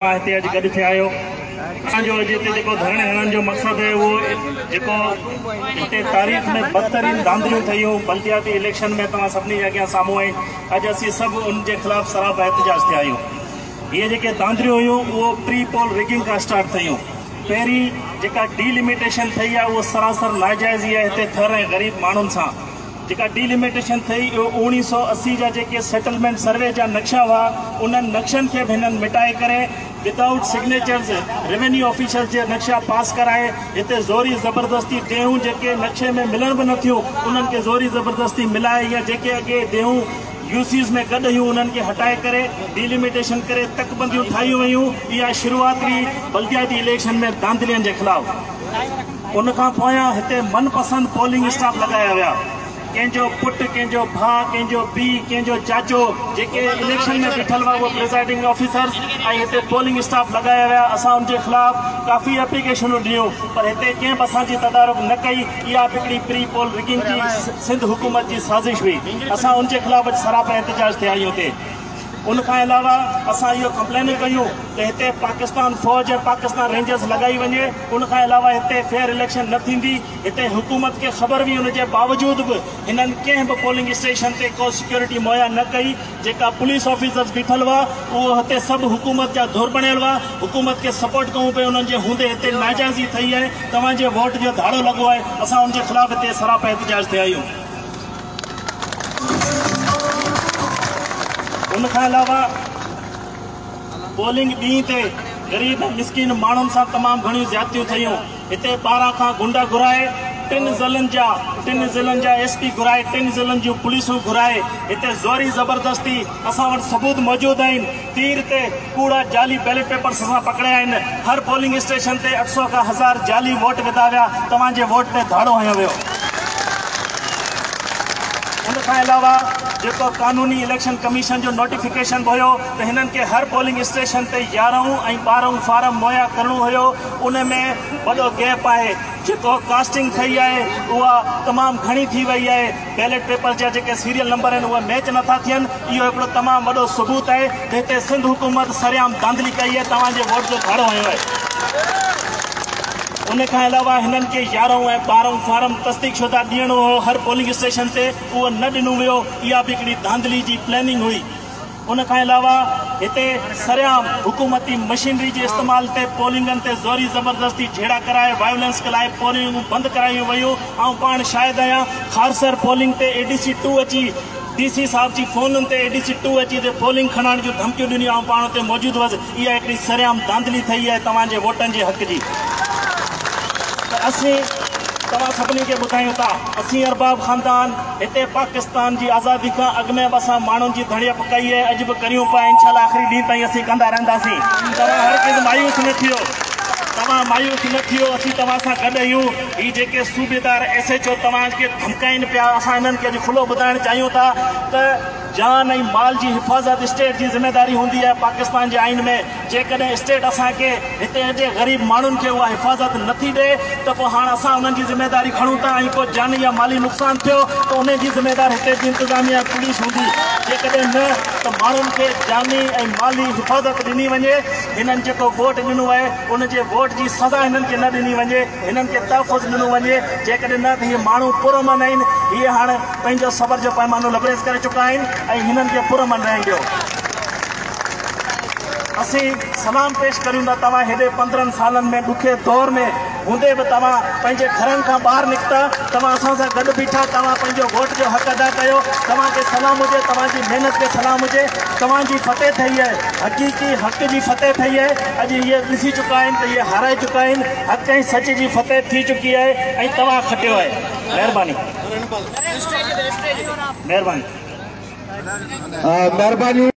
توهان هتي اڄ گڏ ٿيا آهيو. اسان جو اڄ هتي جيڪو ڌرڻي هڻڻ جو مقصد آهي اهو جيڪو هتي تاريخ ۾ بدترين ڌانڌليون ٿيون بلدياتي اليڪشن ۾ توهان سڀني جي اڳيان سامهون آهن اڄ اسين سڀ ان جي خلاف سراپا احتجاج ٿيا آهيون. هي جيڪي ڌانڌليون هيون اهو پري پول رگنگ کان اسٽارٽ ٿيون. پهرين جيڪا ڊي لميٽيشن ٿي آهي اهو سراسر ناجائزي آهي هتي ٿر ۽ غريب ماڻهن سان. جيڪا ڊي لميٽيشن ٿي اهو 1980 جا جيڪي سيٽلمينٽ سروي جا نقشا هئا انهن نقشن کي به هنن مٽائي ڪري ودائوٽ سگنيچرز روينيو آفيشلز جي نقشا پاس ڪرائي هتي زوري زبردستي ديهون جيڪي نقشي ۾ ملڻ به نه ٿيون انهن کي زوري زبردستي ملائي يا جيڪي اڳي ديهون يو سيز ۾ گڏ هيون انهن کي هٽائي ڪري ڊي لميٽيشن ڪري تڪ بنديون ٺاهيون ويون. اها شروعات هئي بلدياتي اليڪشن ۾ ڌانڌلين جي خلاف. ان کان پويان هتي من پسند پولنگ اسٽاف لڳايا ويا. ڪنهن جو پٽ، ڪنهن جو ڀاء، ڪنهن جو پيء، ڪنهن جو چاچو جيڪي اليڪشن ۾ بيٺل هئا اهي پرزائيڊنگ آفيسرز ۽ هتي پولنگ اسٽاف لڳايا ويا. اسان ان جي خلاف ڪافي اپليڪيشنون ڏنيون پر هتي ڪنهن به اسان جي تدارڪ نه ڪئي. اها به هڪڙي پري پول رگنگ جي سنڌ حڪومت جي سازش هئي. اسان ان جي خلاف اڄ سراپا احتجاج ٿيا آهيون هتي. ان کان علاوه اسان اهو ڪمپلينون ڪيون ته هتي پاڪستان فوج ۽ پاڪستان رينجرز لڳائي وڃي ان کان علاوه هتي فيئر اليڪشن نه ٿيندي هتي حڪومت کي خبر هئي ان جي باوجود به هنن ڪنهن به پولنگ اسٽيشن تي ڪو سيڪيورٽي مهيا نه ڪئي جيڪا پوليس آفيسرز بيٺل هئا اهو هتي سڀ حڪومت جا ڌر بڻيل هئا حڪومت کي سپورٽ ڪيون پئي انهن جي هوندي هتي ناجائزي ٿي آهي توهان جي ووٽ جو ڌاڙو لڳو آهي اسان ان جي خلاف هتي سراپا احتجاج ٿيا آهيون. ان کان علاوه پولنگ ڏينهن تي غريب ۽ مسڪين ماڻهن سان تمام گهڻيون زيادتيون ٿيون. هتي ٻاهران کان گنڊا گهرائي ٽن ضلعن جا ٽن ضلعن جا ايس پي گهرائي ٽن ضلعن جون پوليسون گهرائي هتي زوري زبردستي اسان وٽ ثبوت موجود آهن تير تي ڪوڙا جعلي بيلٽ پيپرس اسان پڪڙيا آهن هر پولنگ اسٽيشن تي 800 کان 1000 جعلي ووٽ وڌا ويا توهان جي ووٽ تي ڌاڙو هنيو ويو. ان کان علاوه جيڪو قانوني اليڪشن ڪميشن جو نوٽيفڪيشن به هيو ته هنن کي هر پولنگ اسٽيشن تي يارهون ۽ ٻارهون فارم مهيا ڪرڻو هيو ان ۾ وڏو گيپ آهي جيڪو ڪاسٽنگ ٿي آهي اها تمام گهڻي ٿي وئي آهي بيلٽ پيپر جا جيڪي سيريل نمبر آهن اهي ميچ نٿا ٿين اهو هڪڙو تمام وڏو ثبوت آهي ته هتي سنڌ حڪومت سرعام ڌانڌلي ڪئي آهي توهان جي ووٽ جو ڌاڙو هنيو آهي. ان کان علاوه هنن کي يارهون ۽ ٻارهون فارم تصديق شده ڏيڻو هو هر پولنگ اسٽيشن تي اهو نه ڏنو ويو اها به هڪڙي ڌانڌلي جي پلاننگ هئي. ان کان علاوه هتي سرعام حڪومتي مشينري جي استعمال تي پولنگن تي زوري زبردستي جهيڙا ڪرائي وائولنس ڪلائي پولنگون بند ڪرايون ويون آئون پاڻ شاهد آهيان خارسر پولنگ تي اي ڊي سي ٽو اچي ڊي سي صاحب جي فونن تي اي ڊي سي ٽو اچي تي پولنگ کڻائڻ جون ڌمڪيون ڏنيون آئون پاڻ اتي موجود هئس اها هڪڙي سرعام ڌانڌلي ٿئي آهي توهان جي ووٽن جي حق جي ته اسين توهان سڀني کي ٻڌايون ٿا اسين ارباب خاندان هتي پاڪستان جي آزادي کان اڳ ۾ به اسان ماڻهن جي ڌڻيپ ڪئي آهي اڄ به ڪريون پيا انشاء الله آخري ڏينهن تائين اسين ڪندا رهنداسين توهان هرگز مايوس نه ٿيو توهان مايوس نه ٿيو اسين توهان سان گڏ آهيون هي جيڪي صوبيدار ايس ايڇ او توهان کي ڌمڪائين پيا اسان انهن کي اڄ کلو ٻڌائڻ چاهيون ٿا ته جان ۽ مال جي حفاظت اسٽيٽ جي ذميواري هوندي آهي پاڪستان جي آئين ۾ جيڪڏهن اسٽيٽ اسان کي هتي جي غريب ماڻهن کي اها حفاظت نه ٿي ڏئي ته پوء هاڻ اسان انهن جي ذميواري کڻون ٿا ۽ ڪو جاني يا مالي نقصان ٿيو ته انهي جي ذميوار هتي جي انتظاميه ۽ پوليس هوندي جيڪڏهن نه ته ماڻهن کي جاني ۽ مالي حفاظت ڏني وڃي هنن جيڪو ووٽ ڏنو آهي ان جي ووٽ جي سزا هنن کي نه ڏني وڃي هنن کي تحفظ ڏنو وڃي جيڪڏهن نه ته هي ماڻهو پرامن آهن هي هاڻ پنهنجو صبر جو پيمانو لبريز ڪري چڪا آهن ۽ هنن کي پرامن رهڻ ڏيو. اسين سلام پيش ڪريون ٿا توهان هيڏي 15 سالن ۾ ڏکي دور ۾ هوندي به توهان پنهنجي گهرن کان ٻاهر نڪتا توهان اسان سان گڏ بيٺا توهان پنهنجو ووٽ جو حق ادا ڪيو توهان کي سلام هجي توهان جي محنت کي سلام هجي توهان جي فتح ٿئي آهي حقيقي حق جي فتح ٿئي آهي اڄ اهي ڏسي چڪا آهن ته اهي هارائي چڪا آهن حق ۽ سچ جي فتح ٿي چڪي آهي ۽ توهان کٽيو آهي مهرباني مهرباني. مهرباني.